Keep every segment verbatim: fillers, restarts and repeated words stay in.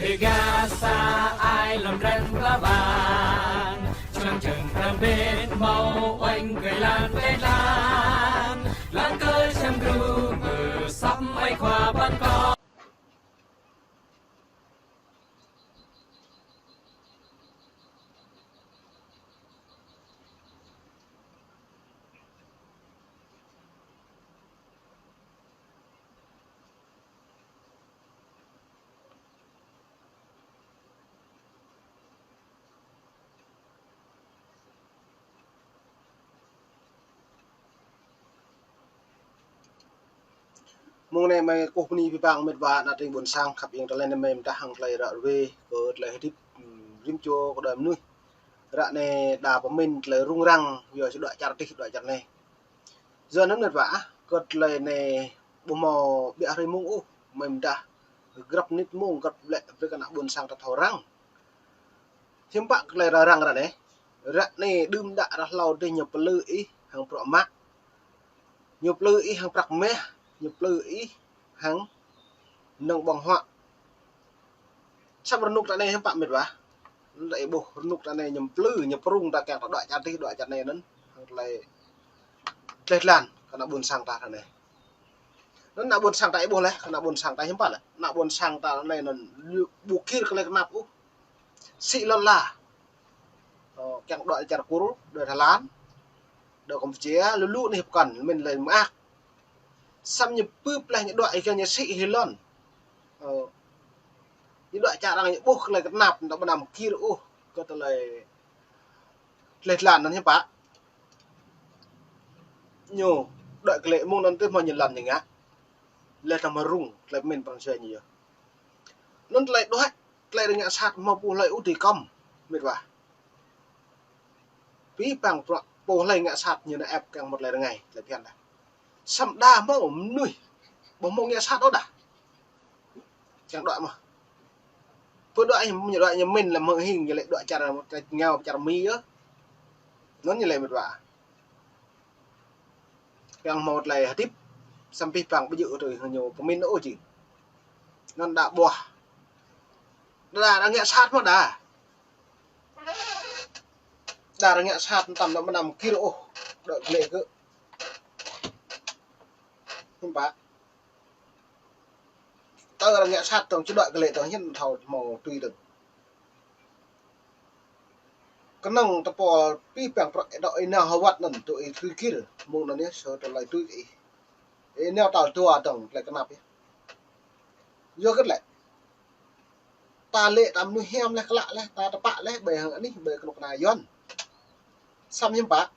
Gah sa ai lŏm ren pla ƀang, čơlăng čơng pram ƀĕt hmâo uêñ kơi lan ƀĕ lan, lăng kơ čăm gru mơ săp ai khua păn kơ. Mông anai mơi kơkuh bơni abih bang met wa ană tring ƀuôn sang khăp, yang tơlơi anai mơi mơdah hăng tơlơi ră ruai kơ tơlơi hơdip, ưm, rĭm čô kơ đơi mơnuih. Ră anai đa pơmĭn tơlơi rŭng răng, yua či đuaĭ čar adih, đuaĭ čar anai. Yua anŭn met wa ah, kơ tơlơi anai ƀu hmâo ƀiă hrơi mông ôh, mơi mơdah grăp mơnit mông, grăp lĕ brơi kơ ană ƀuôn sang ta thâo răng. Hiư̆m pă kơ tơlơi ră răng ră anai. Ră anai đưm đă ră hlâo dih ñu plư ih hăng bruă mă. Ñu plư ih hăng prăk mah, ñu plư ih hăng nơ̆ng ƀơ̆ng huă. Samơ̆ rơnŭk ră anai hiư̆m pă met wa. Ră ih ƀuh rơnŭk ră anai ñu plư, ñu prŭng ta kiăng ta đuaĭ čar adih, đuaĭ čar anai anŭn. Hăng tơlơi, tơlơi tlan kơ ană ƀuôn sang ta ră anai. Anŭn ană ƀuôn sang ta ih ƀuh laih, kơ ană ƀuôn sang ta hiư̆m pă lĕ. Ană ƀuôn sang ta anai anŭn ƀu gir kơ tơlơi kơnap ôh. Sĭ lŏn la. Ơ, kiăng đuaĭ čar Kur, đuaĭ Thái Lan, đuaĭ Campuchia, lu lu anih pơkŏn, mĭn lĕ mơak. Samơ̆ ñu pơpleh ñu đuaĭ kiăng ñu sĭ hĭ lŏn. Ơ, ñu đuaĭ čar arăng ñu ƀuh kơ tơlơi kơnap, ñu ta ƀu anăm gir ôh kơ tơlơi, tơlơi tlan anŭn hiư̆m pă. Ñu đuaĭ glaĭ mông anŭn tơl hmâo ñu lŏn ñu ngă. Lĕ ta mơ̆ rŭng, tơlơi mĭn prăng sui ñu yơh. Anŭn tơlơi đuaĭ, tơlơi rơngiă sat hmâo pô hlơi ôh dưi kŏm, met wa. Abih bang bruă pô hlơi ngă sat ñu nao ĕp kiăng hmâo tơlơi rơngai, tơlơi phiăn đa. Samơ̆ đa hmâo mơnuih ƀu hmâo ngă sat ôh đa. Kiăng đuaĭ mơ̆. Pơ đuaĭ ñu, ñu đuaĭ ñu mĭn lăm hơ̆ng hing, ñu lĕ đuaĭ čar, ngă čar Mi yơh. Anŭn ñu lĕ met wa. Kiăng hmâo tơlơi hơdip, samơ̆ abih bang ƀu djơ̆ tui hăng ñu pơmĭn ôh jing. Anŭn đa ƀuah. Đa, đa ngă sat mơ̆ đa. Đa ngă sat tăm đa ƀu anăm gir ôh, đuaĭ glaĭ kơ. Hiư̆m pă. Tơl arăng ngă sat tơ̆ng či đuaĭ glaĭ tơ̆ng hiư̆m thâo hmâo tui tơ̆ng. Kơnơ̆ng tơpul abih bang bruă ih đuaĭ ih nao hơwăt anŭn tui ih tui gir, mông anŭn yơh sơ tơlơi tui ih. Ih nao tal dua tơ̆ng tơlơi kơnap yơh. Yua kơ tơlơi. Ta lĕ ta mơnuih hiam laih, klă laih, ta tơpă laih, ƀơi hăng anih, ƀơi kơnuk kơna Yuan. Samơ̆ hiư̆m pă.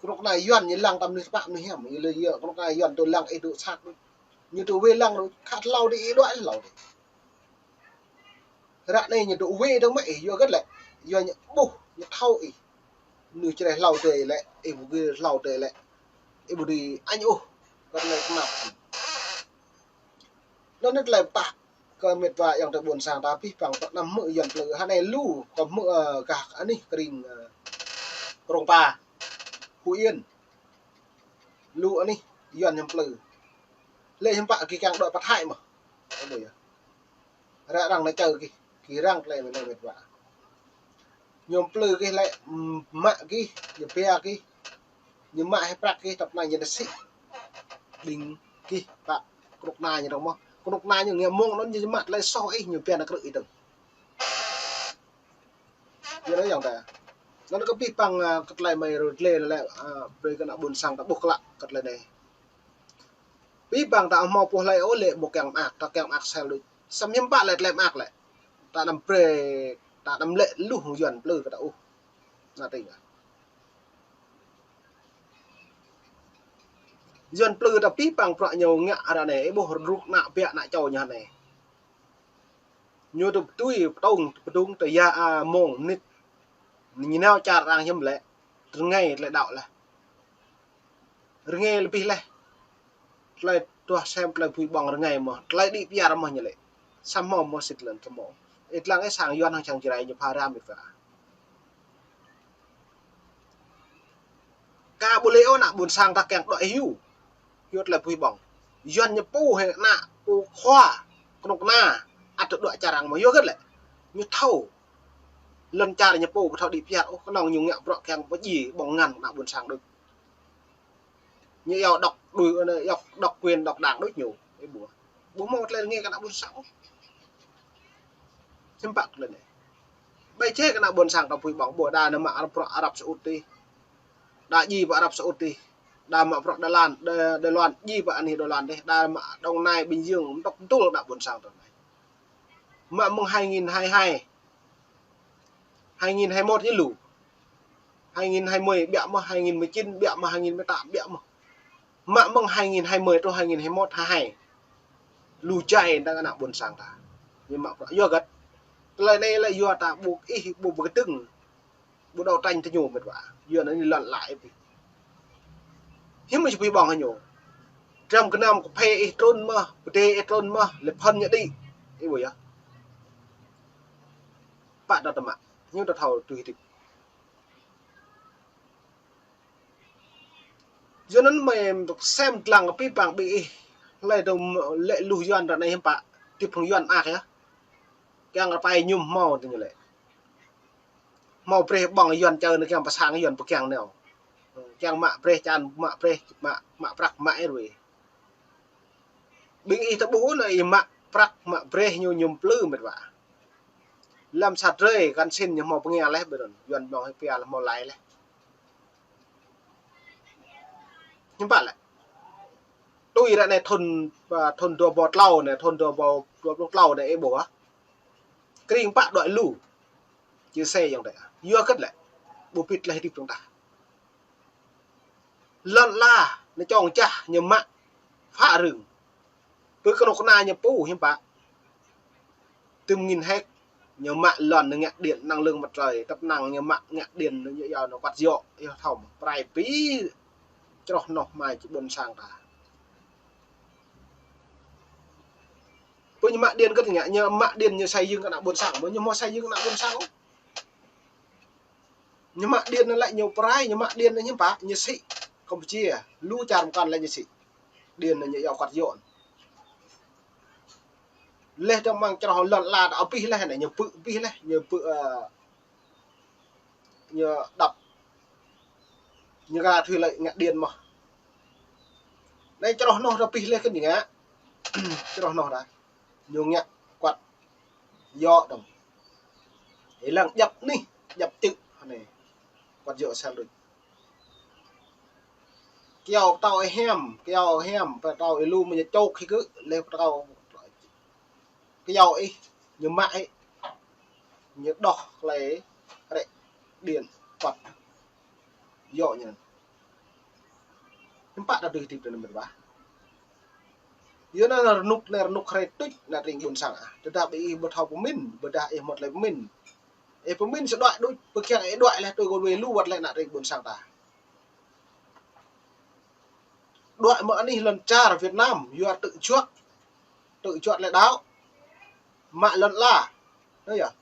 Kơnuk kơna Yuan ñu lăng ta mơnuih tơpă mơnuih hiam. Ñu lĕ yua kơnuk kơna Yuan tŭ lăng ih dŏ sat đôč. Ñu tŭ wai lăng đôč, khă hlâo dih ih đuaĭ hlâo dih. Ră anai ñu tŭ wai dơ̆ng mơ̆ ih, yua kơ tơlơi. Yua ñu ƀuh, ñu thâo ih. Mơnuih čơrai hlâo dih lĕ, ih ƀu gir hlâo dih lĕ. Ih ƀu dưi añ ôh, kơ tơlơi kơnap. Anŭn anai tơlơi pơtă kơ met wa ayŏng adơi ƀuôn sang ta abih bang ta anăm hmư̆ Yuan plư. Hơnai lu kơ hmư̆, ơ, gah anih kơring, ơ, Krông Pa, Phú Yên. Lu anih Yuan ñu plư. Lĕ hiư̆m pă gih kiăng đuaĭ pơthai mơ̆. Ơ, ƀu yơh. Ră arăng nao čơ gih, gih răng tơlơi anai met wa. Ñu plư gih lĕ, ưm, mă gih, ñu pia gih, ñu mă hĭ prăk gih, tơpă anai ñu nao sĭ. Ƀing gih, pă, kơnuk kơna ñu dơ̆ng mơ̆. Kơnuk kơna ñu ngă mông anŭn ñu mă tơlơi soh ih, ñu pia nao krư̆ ih dơ̆ng. Yua anŭn yơh ta. Anŭn kơ abih bang, a, kơ tơlơi mơi rơdlê lĕ, a, brơi kơ ană ƀuôn sang ta ƀuh klă kơ tơlơi anai. Abih bang ta hmâo pô hlơi ôh lĕ ƀu kiăng mơak, ta kiăng mơak sel đôč. Samơ̆ hiư̆m pă lĕ tơlơi mơak lĕ. Ta anăm brơi, ta anăm lĕ lu hăng Yuan plư kơ ta ôh. Ană tring ah. Yuan plư ta abih bang bruă ñu ngă ră anai, ih ƀuh rơnŭk ană ƀiă ană čô ñu hơnai. Ñu tŭ tui pơtông, pơdung tơ ya, a, mông, mơnit. Ñu nao čar arăng hiư̆m lĕ. Rơngai tơlơi đaŏ laih. Rơngai lơbih laih. Tơlơi tuah sem tơlơi bui ƀơ̆ng rơngai mơ̆. Tơlơi đĭ pơyar mơ̆ ñu lĕ. Samơ̆ mơ̆ sĭt lŏn tơmơ̆. Ih lăng ih sang Yuan hăng sang Jrai ñu pha ram ih pha. Ka ƀu lĕ ôh ană ƀuôn sang ta kiăng đuaĭ hyu. Hyu tơlơi bui ƀơ̆ng. Yuan ñu pô hĕ ană pô khua. kơnuk kơna ăt tơdruă čar arăng mơ̆ yua hơget lĕ. Ñu thâo. Lŏn čar ñu pô ƀu thâo đĭ pơhiăp ôh, kơnơ̆ng ñu ngă bruă kiăng pơdjai ƀơ̆ng ngăn kơ ană ƀôn sang đôč. Ñu yua độc, đuaĭ, yua độc quyền độc đảng đôč ñu. Ih ƀuh. Ƀu hmâo tơlơi rơngai kơ ană ƀôn sang ôh. Hiư̆m pă tơlơi anai. Ƀai čeh kơ ană ƀôn sang ta pui ƀơ̆ng ƀôh, đa anai mă bruă Arab Saudi. Đa djai pơ Arab Saudi. Đa mă bruă Đài Loan, Đài, Đài Loan, djai pơ anih Đài Loan dih. Đa mă Đồng Nai, Bình Dương, mơtŏk tơl ană ƀôn sang ta anai. Mă mơ̆ng hai nghìn hai hai. Hai nghìn hai mốt ñu lu. Hai nghìn hai mươi biă mơ̆n, hai nghìn mười chín biă mơ̆n, hai nghìn mười tám biă mơ̆n. Mă mơ̆ng hai nghìn hai mươi truh hai nghìn hai mốt, hai hai. Lu jai tơdang ană ƀôn sang ta. Ñu mă bruă yua hơget. Tơlơi anai lĕ yua ta ƀu ih ƀu pơkơdơ̆ng. Ƀu đấu tranh tơ ñu mĕt wa. Yua anŭn lŏn ala ih pih. Hiư̆m mơ̆ ih pih ƀơ̆ng hăng ñu. Trăm gơnam kơphê ih trŭn mơ̆n, pơdai ih trŭn mơ̆n, lĕ phŏn ñu đĭ. Ih ƀuh yơh. Pă ta tơmă. Ñu ta thâo tui hơdip. Yua anŭn mơi sem lăng kơ pih ƀơ̆ng ƀing ih. Hlơi dŏ lĕ lu Yuan ră anai hiư̆m pă. Tip hăng Yuan mơak yơh. Kiăng rơpai mơñum hmâo tơ ñu lĕ. Hmâo brơi ƀơ̆ng Yuan čơ anai kiăng pơsang Yuan pơkiăng nao. Kiăng mă brơi čan, mă brơi, mă, mă prăk, mă ih ruai. Ƀing ih ta ƀuh anai ih mă prăk, mă brơi ñu mơñum plư mĕt wa. Lăm sa drơi kăn sĭn ñu hmâo pơngia laih ƀơi anŭn. Yuan ƀơ̆ng hĭ pia laih hmâo lai laih. Hiư̆m pă lĕ. Tui ră anai thŭn, a, thŭn dua rơbâo klâo anai, thŭn dua rơbâo dua pluh klâo anai ih ƀuh ah. Kring pă đuaĭ lu. Chia sẻ ayŏng adơi. Yua hơget lĕ. Ƀu pĭt laih hơdip dơ̆ng tah. Lŏn ala, ñu čŏng čah, ñu mă phă rơ̆ng. Pơ kơnuk kơna ñu pô hiư̆m pă. Tơm nghìn héc, ñu mă lŏn ñu ngă điện năng lượng mặt trời, tơpă năng ñu mă ngă điện ñu yua ñu kuăt yŏ, yua thâo mơ̆. Prai pih čroh noh mai či ƀôn sang ta. Pơ ñu mă điện kơ tơña, ñu mă điện ñu xây dựng kơ ană ƀôn sang, mơ̆ ñu hmâo xây dựng kơ ană ƀôn sang ôh. Ñu mă điện anŭn lĕ ñu prai, ñu mă điện anŭn hiư̆m pă, ñu sĭ Campuchia, lu čar mơkăn lĕ ñu sĭ. Điện anŭn ñu yua kuăt yŏ. Laih dơ̆ng mơ̆ng čroh lŏn ala ta abih laih anai, ñu pơ̆ abih laih, ñu pơ̆, ơ, ñu đăp. Ñu gah thâo lĕ ngă điện mơ̆n. Anai čroh noh ta abih laih kơ ñu ngă. Čroh noh ta. Ñu ngă kuăt yŏ dơ̆ng. Ih lăng djăp anih, djăp čư̆ anai. Kuăt yŏ sel đôč. Kyâo pơtâo ih hiam, kyâo hiam, pơtâo ih lu mơ̆ ñu čŏk hĭ kơ, laih pơtâo kyâo ih, ñu mă ih, ñu đoh tơlơi rĕ điện kuăt yŏ ñu. Hiư̆m pă ta dưi hơdip tơ anai mĕt wa. Yua anŭn rơnŭk anai rơnŭk hrơi tuč ană tring ƀôn sang ah. Tơdah ƀing ih ƀu thâo pơmĭn, ƀôdah ih hmâo tơlơi pơmĭn. Ih pơmĭn sa đuaĭ đôč, pơkiăng ih đuaĭ laih tui kơ wai lu wăt lĕ ană tring ƀôn sang ta. Đuaĭ mơ̆ anih lŏn čar Việt Nam, yua tơjuăt, tơjuăt lĕ đaŏ. Mă lŏn ala. Anŭn yơh.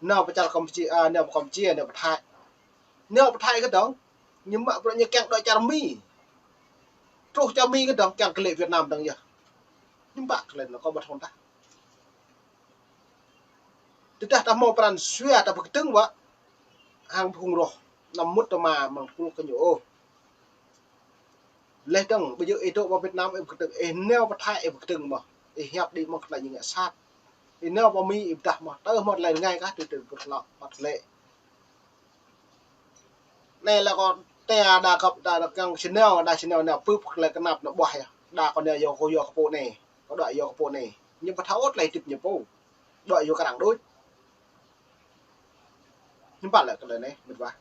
Nao pơ čar Campuchia, a, nao pơ Campuchia, nao pơ Thái. Nao pơ Thái kơdơ̆ng, ñu mă bruă ñu kiăng đuaĭ čar Mi. Truh čar Mi kơdơ̆ng, kiăng kơ lĕ Việt Nam dơ̆ng yơh. Hiư̆m pă kơ lĕ anŭn kâo ƀu thâo tah. Tơdah ta hmâo pran jua ta pơkơdơ̆ng wă. Hăng phung roh, anăm mŭt tơma mơ̆ng tơpul kơ ñu ôh. Laih dơ̆ng, ƀu djơ̆ ih dŏ pơ Việt Nam ih pơkơdơ̆ng, ih nao pơ Thái ih pơkơdơ̆ng mơ̆n. Ih hiăp đĭ mơ̆ng tơlơi ñu ngă sat. Ih nao pơ Mi ih pơdah mơ̆n, tơ hmâo tơlơi rơngai kah tui tơlơi pơtlaih ƀăt lĕ. Anai lĕ kâo tơña đa kơ̆p đa, đa kiăng či nao, đa či nao nao pơ̆p tơlơi kơnap anŭn ƀuah yơh. Đa kâo nao yua kơ, yua kơ pô anai, kâo đuaĭ yua kơ pô anai. Ñu ƀu thâo ôh tơlơi hơdip ñu pô. Đuaĭ yua kơ arăng đôč. Hiư̆m pă lĕ kơ tơlơi anai, mĕt wa.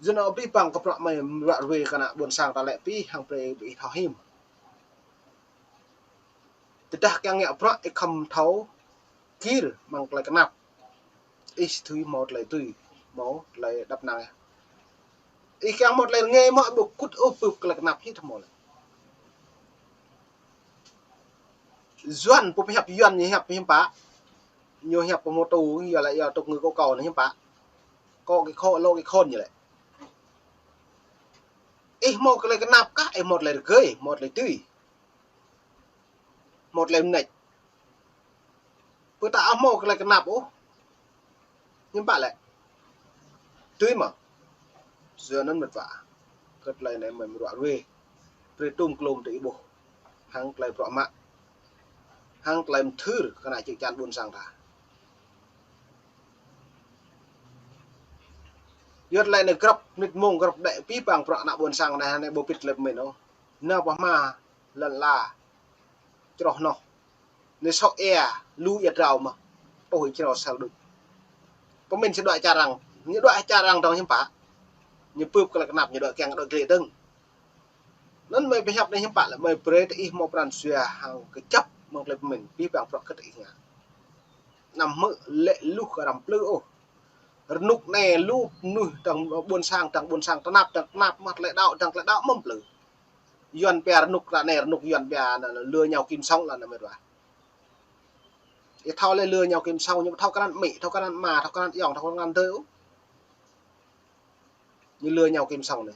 Yua anŭn abih bang kơ bruă mơi ruă ruai kơ ană ƀôn sang ta lĕ pih hăng brơi ƀing ih thâo hĭm. Tơdah kiăng ngă bruă ih khŏm thâo gir mơ̆ng tơlơi kơnap. Ih dưi hmâo tơlơi tui, hmâo tơlơi đăp năng. Ih kiăng hmâo tơlơi rơngai mơ̆ ƀu kŭt ôh pơ̆p tơlơi kơnap hĭ thâo hmâo lĕ. Yuan, pô pơhiăp Yuan ñu hiăp hiư̆m pă. Ñu hiăp pơmôtu, yua lĕ yua tŭk ngư kâo kâo anŭn hiư̆m pă. Kâo kơ khŏ, lŏ kơ khŏn ñu lĕ. Ih hmâo tơlơi kơnap kah, ih hmâo tơlơi rơgơi, hmâo tơlơi tui. Hmâo tơlơi mơneč. Pơ ta ăh hmâo tơlơi kơnap ôh. Hiư̆m pă lĕ. Tui mơ̆. Yua anŭn mĕt wa. Kơ tơlơi anai mơi mơruă ruê. Brơi tŭm klôm tơ ih ƀuh. Hăng tơlơi bruă mă. Hăng tơlơi mơthưr kơ ană čư̆ čan ƀôn sang ta. Yua tơlơi anai grăp mơnit mông grăp đĕ pih pang bruă ană ƀôn sang anai anai ƀu pĭt lĕ pơmĭn ôh. Nao pơ hma lăn ala. Čroh noh. Anai sŏ ia, lu ia drao mơ̆. Ôh, ia črâo sel đuč. Pơmĭn či đuaĭ čar arăng. Ñu đuaĭ čar arăng dơ̆ng hiư̆m pă. Ñu bưp kơ lĕ kơnap, ñu đuaĭ kiăng đuaĭ glĕ dơ̆ng. Anŭn mơi pơhiăp anai hiư̆m pă lĕ mơi brơi tơ ih hmâo pran jua hăng kơjăp mơ̆ng tơlơi pơmĭn. Pih pang bruă kơ tơ ih ngă. Anăm hmư̆ lĕ luh kơ arăng plư ôh. Rơnŭk anai lu mơnuih dăng ƀôn sang, dăng ƀôn sang tơnap, dăng tơnap mơ̆ tơlơi đaŏ, dăng tơlơi đaŏ mơ̆ plư. Yuan pia rơnŭk ră anai, rơnŭk Yuan pia anŭn lừa nhau kiếm sống lă anŭn mĕt wa. Ih thâo lĕ lừa nhau kiếm sống, ñu thâo krăn amĭ, thâo krăn ama, thâo krăn ayŏng, thâo krăn adơi ôh. Ñu lừa nhau kiếm sống anai.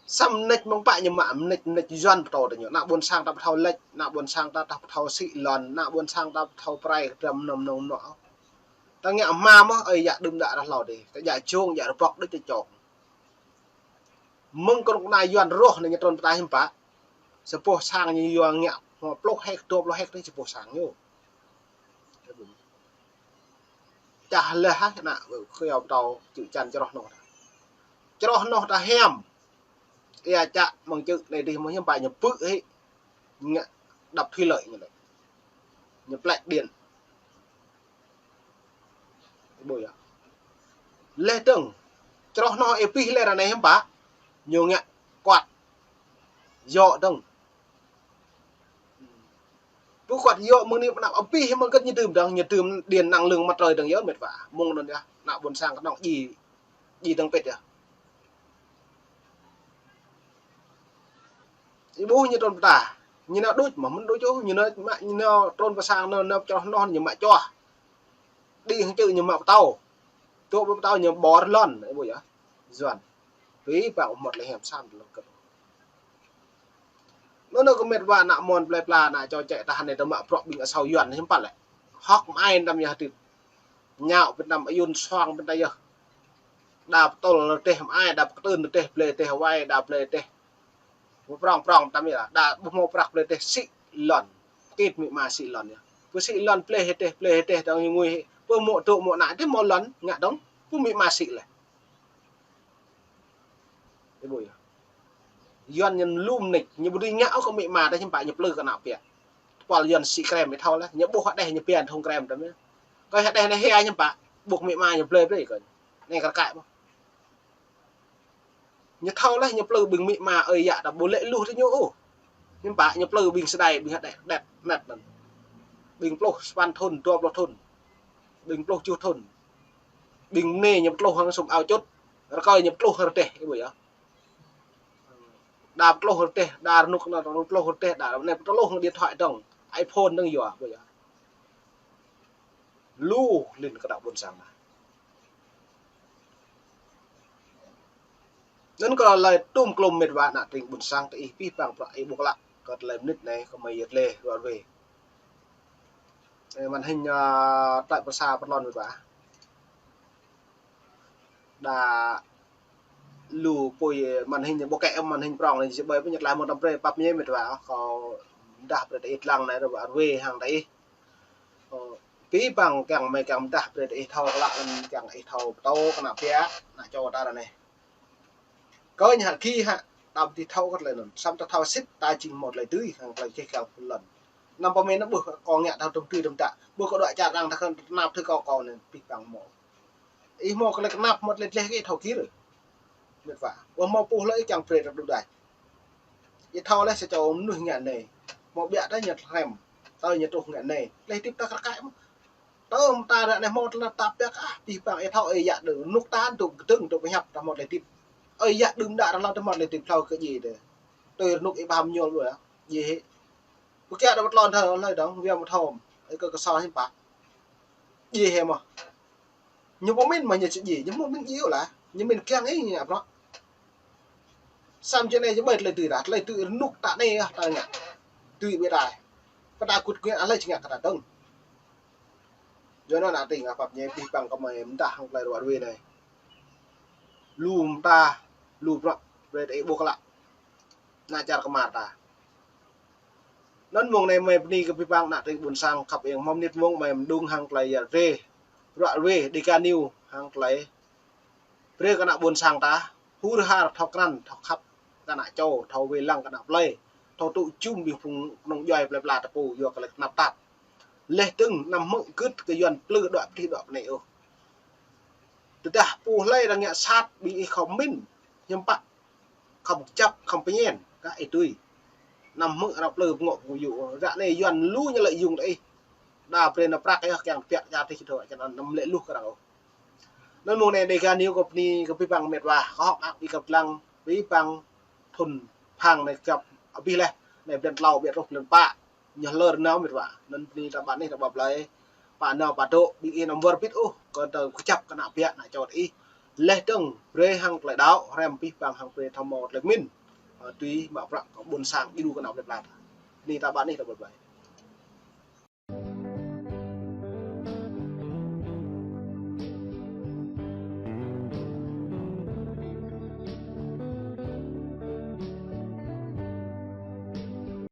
Samơ̆ mơneč mơ̆ng pă ñu mă mơneč, mơneč Yuan pơtô tơ ñu. Ană ƀôn sang ta pơthâo lĕč, ană ƀôn sang ta, ta pơthâo sĭ lŏn, ană ƀôn sang ta pơthâo prai kơdrăm mơnơ̆ng mơnơ̆ng mơnuă. Ta ngă hma mơ̆, ơi yă đưm đă ră hlâo dih. Ta djă jông, djă rơbŏk đôč ta čŏk. Mơ̆ng kơnuk kơna Yuan rŏh anai ñu trŭn pơ ta hiư̆m pă. Sa boh sang ñu yua ngă hmâo pluh héc, dua pluh héc anai sa boh sang ñu. Čah leh hă ană kơyâo pơtâo čư̆ čan čroh noh. Čroh noh ta hiam. Ia čă mơ̆ng čư̆ anai dih mơ̆ hiư̆m pă ñu bư̆ hĭ. Ngă đập thủy lợi ñu lĕ. Ñu plĕ điện. Ih ƀuh yơh. Leh dơ̆ng. Čroh noh ih pih leh ră anai hiư̆m pă. Ñu ngă kuat. Yŏ dơ̆ng. Pơkuat yŏ mơ̆ng anai pơ anăp abih mơ̆ng kơ̆t ñu dưm dơ̆ng, ñu dưm điện năng lượng mặt trời dơ̆ng yơh mĕt wa. Mơ̆ng anŭn yơh, ană ƀôn sang kơnơ̆ng djai, djai dơ̆ng pĭt yơh. Ih ƀuh ñu trŭn pơ ta, ñu nao đôč mơ̆, mơ̆n đôč ôh, ñu nao mă, ñu nao trŭn pơ sang, nao, nao čroh noh, ñu mă čoh. Đĭ hăng čư̆ ñu mă pơtâo. Tŭ pơtâo ñu ƀơr lŏn, ih ƀuh yơh. Yuan. Pih pang ƀu hmâo tơlơi hiam sam tơlơi kơ̆t. Anŭn kơ mĕt wa ană mơ̆n plơi pla ană čô čĕ tah anai tơ mă bruă ƀing asâo Yuan hiư̆m pă lĕ. Hơ̆k mơai anăm yơh hơdip. Ñao pơ anăm ayun suang pơ anai yơh. Đa pơtŭl rơdêh mơai, đa pơkơtưn rơdêh, blơi rơdêh wai, đa blơi rơdêh. Pơprŏng prŏng tăm yơh, đa ƀu hmâo prăk blơi rơdêh sĭ lŏn. Kĭt amĭ ama sĭ lŏn yơh. Pơsĭ lŏn blơi rơdêh, blơi rơdêh dơ̆ng ñu ngui. Pơmŏ dŏ mŏ ană, dêh hmâo lŏn, ngă dơ̆ng. Pơmĭ ama sĭ leh. Ih ƀuh yơh. Yuan ñu lu mơneč, ñu ƀu dưi ngă ôh kơ amĭ ama ta hiư̆m pă ñu plư kơ ană piă. Tơpul Yuan sĭ krem ih thâo leh, ñu ƀuh hơđeh ñu pian thŭng krem tăm yơh. Kơ hơđeh anai hia hiư̆m pă, ƀuh amĭ ama ñu blơi blơi kơ. Anai kar kaĭ ƀuh. Ñu thâo leh ñu plư ƀing amĭ ama ơi yă ta ƀu lĕ luh tơ ñu ôh. Hiư̆m pă ñu plư ƀing sơdai ƀing hơđeh đet net anŭn. Ƀing pluh sapăn thŭn, dua pluh thŭn. Ƀing pluh tơjuh thŭn. Ƀing mơnê ñu pơtluh hăng sum ao čut. Rơkơi ñu pơtluh rơdêh, ih ƀuh yơh. Đa pơtluh rơdêh, đa rơnŭk anŭn pơtluh rơdêh, đa anai pơtluh hăng điện thoại dơ̆ng, iPhone dơ̆ng yua, ƀuh yơh. Lu lin kơ ană ƀôn sang ta. Anŭn kơ tơlơi tŭm klum mĕt wa ană tring ƀôn sang ta ih pih pang bruă ih ƀuh klă kơ tơlơi mơnit anai kơ mơi yơh tơlơi ruă ruê. Ơ, màn hình, ơ, trại pơ sa pơ lŏn mĕt wa. Đa lu apui màn hình bokeh, màn hình prŏng anai či ƀơi pơñet lai mơ̆n tăm brơi pap ñe mĕt wa, kâo mơdah brơi tơ ih lăng anai ruă ruê hăng tơ ih. Ơ, pih pang kiăng mơi kiăng mơdah brơi tơ ih thâo klă lăm kiăng ih thâo pơtô kơ ană piă, ană čô ta ră anai. Kơ ñu hă ki hă, ta ƀu dưi thâo kơ tơlơi anŭn. Samơ̆ ta thâo sĭt, ta jing hmâo tơlơi dưi, hăng tơlơi čih kiăng pơlŏn. Anăm pơmĭn anŭn ƀuh kơ ngă ta tŭm dưi tŭm đă. Ƀuh kơ đuaĭ čar arăng ta kơ tơnap tơ kâo kâo anai, pih pang hmâo. Ih hmâo tơlơi kơnap, hmâo tơlơi gleh kơ ih thâo gir. Mĕt wa. Ƀuh hmâo puh lĕ ih kiăng brơi tơ đu đač. Ih thâo leh sa čô mơnuih ngă anai. Hmâo ƀiă tơ ñu hrem. Tơ ñu truh ngă anai. Tơlơi hơdip ta kar kaĭ mơ̆n. Tơm ta ră anai hmâo tơlơi tap piak ah, pih pang ih thâo ơi yă dơ̆ng, rơnŭk ta dŏ kơdơ̆ng dŏ pơhiăp ta hmâo tơlơi hơdip. Ơi yă đưm đă ră hlâo ta hmâo tơlơi hơdip hlâo kơ djai tơ. Tui rơnŭk ih ƀam ñuôl ƀu yơh, djai hĭ. Ƀu kiăng dŏ pơtlon thâo hlơi dơ̆ng, wiam thom. Ơi kơ kơsor hiư̆m pă. Djai hĭ mơ̆. Ñu pơmĭn mơ̆ ñu či djai, ñu pơmĭn djai lah. Ñu mĭn kiăng ih ngă bruă. Samơ̆ či anai či ƀơi tơlơi dưi ră, tơlơi dưi rơnŭk ta anai yơh ta ngă. tui ƀiă rai. Pơdah kŭt kơngiă alai čơngă kơ ta dơ̆ng. Yua anŭn ană tring ah pap ñe pih pang kơ mơi mơdah hăng tơlơi ruă ruê anai. Lu mơta, lu bruă, brơi ta ih ƀuh klă. Ană čar kơmar ta. Anŭn mông anai mơi bơni kơ pih pang ană tring ƀôn sang khăp ing hmâo mơnit mông mơi mơđung hăng tơlơi yăl rê. Ruă ruê, Dega News hăng tơlơi brơi kơ ană ƀôn sang ta, hur har thâo krăn, thâo khăp kơ ană čô, thâo wai lăng kơ ană plơi, thâo tŭ jum ƀing phung kơnung djuai plơi pla ta pô, yua kơ lĕ tơnap tap. Leh dơ̆ng, anăm hmư̆ gưt kơ Yuan plư đuaĭ pơdih đuaĭ pơnai ôh. Tơdah pô hlơi arăng ngă sat ƀing ih khŏm min, hiư̆m pă, khŏm kơjăp, khŏm pơñen, kah ih tui. Anăm hmư̆ arăng plư pơngŏ pơngŏ yŭ. Ră anai Yuan lu ñu lợi dụng ta ih. Đa brơi nao prăk yơh kiăng tơbiă čar tih čơdơ̆, čang anăm lĕ luh kơ arăng ôh. Anŭn mông anai Dega News kơ bơni kơ pih pang mĕt wa, kơ hŏk mơak ƀing găp dlăng, pih pang thŭn phang anai kơjăp abih laih, anai blan klâo ƀiă truh blan pă, ñu hlơr nao mĕt wa. Anŭn bơni ta ƀă anih ta ƀă blai, pă nao pă dŏ, ƀing ih anăm wơr bĭt ôh, kơ ta kơjăp kơ ană biă ană čô ta ih. Leh dơ̆ng, brơi hăng tơlơi đaŏ, hrăm pih pang hăng brơi thâo hmâo tơlơi pơmĭn. Ơ, tui mă bruă kơ ƀôn sang, ih đu kơ ană plơi pla ta. Bơni ta ƀă anih ta ƀă blai.